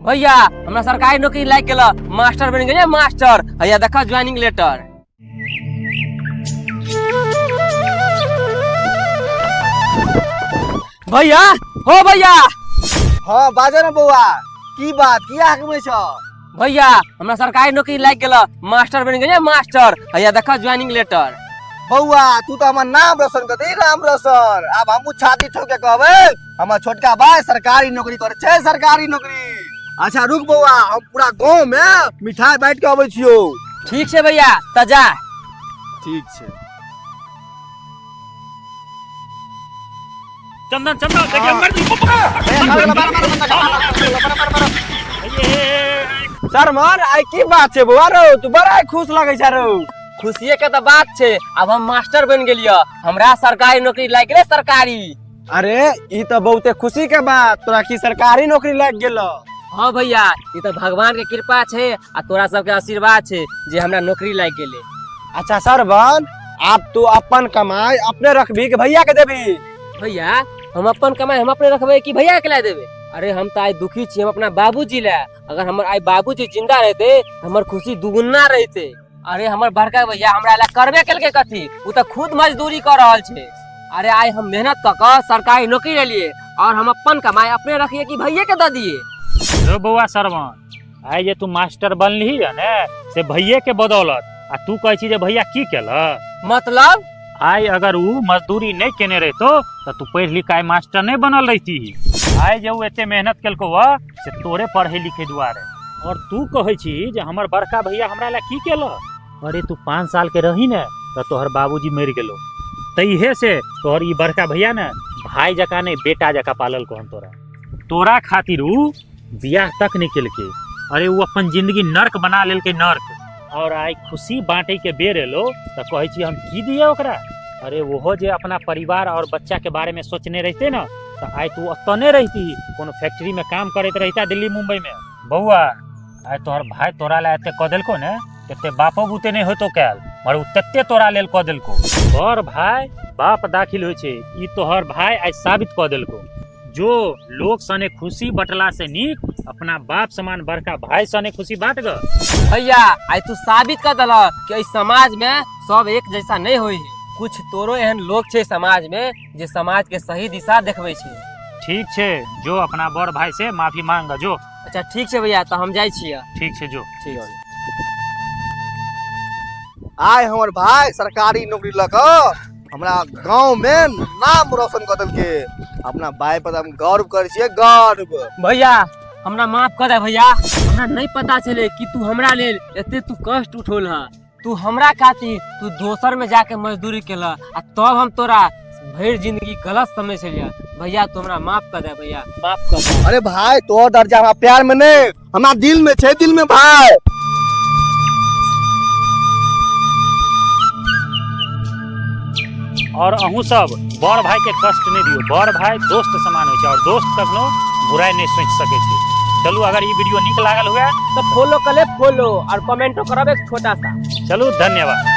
भैया हमरा सरकारी नौकरी लागि गेल, मास्टर बनि गेलियै मास्टर। भैया देखऽ ज्वाइनिंग लेटर। भैया हो भैया। हाँ बाजो ना बौआ, की बात किया हकमै छ? भैया हमरा सरकारी नौकरी लागि गेल, मास्टर बनि गेलियै मास्टर। भैया देखऽ ज्वाइनिंग लेटर। बौआ तू तो हमर नाम रोशन कर दे, नाम रोशन। आब हमहूँ छाती ठोक के कहबै हमर छोटका भाई सरकारी नौकरी करे छै, सरकारी नौकरी। अच्छा रुक बौआ, हम पूरा गाँव में मिठाई बांटि के अबै छियौ। ठीक छै भैया, तऽ जा। ठीक छै। चंदन चंदन देखिए मर सर मन आइ की बात छै बौआ रौ, तू बड़ा खुश लगै छ रौ। खुशिये के तऽ बात छै, आब हम मास्टर बनि गेलियै, हमरा सरकारी नौकरी लागि गेलै सरकारी। अरे ई तऽ बहुते खुशी के बात, तोरा की सरकारी नौकरी लागि गेलो? हाँ भैया, ई तऽ भगवान के कृपा छै आ तोरा सबके आशीर्वाद छै जे हमरा नौकरी लागि गेलै। अच्छा सरवन, आब तू अपन कमाई अपने रखबी कि भैया के देबी? भैया हम अपन कमाई हम अपने रखबै कि भैया के ला देबै? अरे हम तऽ आइ दुखी छी हम अपना बाबूजी ला, अगर हमर आइ बाबूजी जिंदा रहते तऽ हमर खुशी दुगुना रहते। अरे हमर बड़का भैया हमरा ला करबे केलकै कथी, ओ तऽ खुद मजदूरी कऽ रहल छै। अरे आइ हम मेहनत कऽ कऽ सरकारी नौकरी लेलिए और हम अपन कमाई अपने रखिए कि भैये के दऽ दिए। रो बौआ सरवन, आइ जे तू मास्टर बनलही है ने से भैये के बदौलत, आ तू कहै छी जे भैया की केलक? मतलब? आइ अगर उ मजदूरी नहीं केने रहितो तऽ तू पढ़ि लिख आइ मास्टर नहीं बनल रहिती। आइ जे उ एते मेहनत केलको वा से तोरे पढ़े लिखे दुआरे। और तू कहै छी जे हमर बड़का भैया हमरा ला की केलक? अरे तू 5 साल के रही ने तऽ तोहर बाबूजी मरि गेलो, तैहे से तोहर ई बड़का भैया ने भाई जकाँ नहीं बेटा जकाँ पाललको हन तोरा। तोरा खातिर उ बियाह तक नहीं केलकै। अरे उ अपन जिंदगी नर्क बना लेलकै, नर्क। और आइ खुशी बांटे के बेर एलो तऽ कहै छी हम की दिए ओकरा? अरे ओहो जे अपना परिवार और बच्चा के बारे में सोचने रहते ना तऽ आइ तू ओतऽ नहीं रहती, कोनो फैक्ट्री में काम करैत रहिता दिल्ली मुंबई में। बौआ आइ तोहर भाई तोरा ला एते कऽ देलको ने, तेते बापो बुते नहीं होतो कैल, मगर उ तते तोरा लेल कऽ देलको। तोहर भाई बाप दाखिल होइ छै, ई तोहर भाई आइ साबित कऽ देलको। जो लोग सने खुशी बटला से नीक अपना बाप समान बड़का भाई सने खुशी बांट ग। भैया आइ तू साबित कर देलह कि एहि समाज में सब एक जैसा नहीं होई है, कुछ तोरो एहन लोग छै समाज में जे समाज के सही दिशा देखबै छै। ठीक छै, जो अपना बड़ भाई से माफी मांग जो। अच्छा ठीक छै भैया, तऽ हम जाइ छियै। ठीक छै जो। ठीक छै। आइ हमर भाई सरकारी नौकरी लऽ कऽ हमरा गाँव में नाम रोशन कऽ देलकै। अपना भाई पर हम गर्व करै छियै, गर्व। भैया हमरा माफ कर दे भैया, हमरा नहीं पता चले कि तू हमरा लेल एते तू कष्ट उठौल ह। तू हमरा खातिर तू दोसर में जाके मजदूरी केल आ तब हम तोरा भरि जिंदगी गलत समझ छलियै। भैया तू हमरा माफ कर दे भैया, माफ कर दे। अरे भाई तोहर दर्जा हमरा प्यार में नहीं, हमरा दिल में छै, दिल में भाई। और अहूँ सब बड़ भाई के कष्ट नहीं दियो, बड़ भाई दोस्त समान होइ छै और दोस्त कखनो बुराई नहीं सोचि सकै छै। चलू अगर ई वीडियो नीक लागल हुए तो फॉलो कर ले, फॉलो और कमेंटो करब एक छोटा सा। चलू धन्यवाद।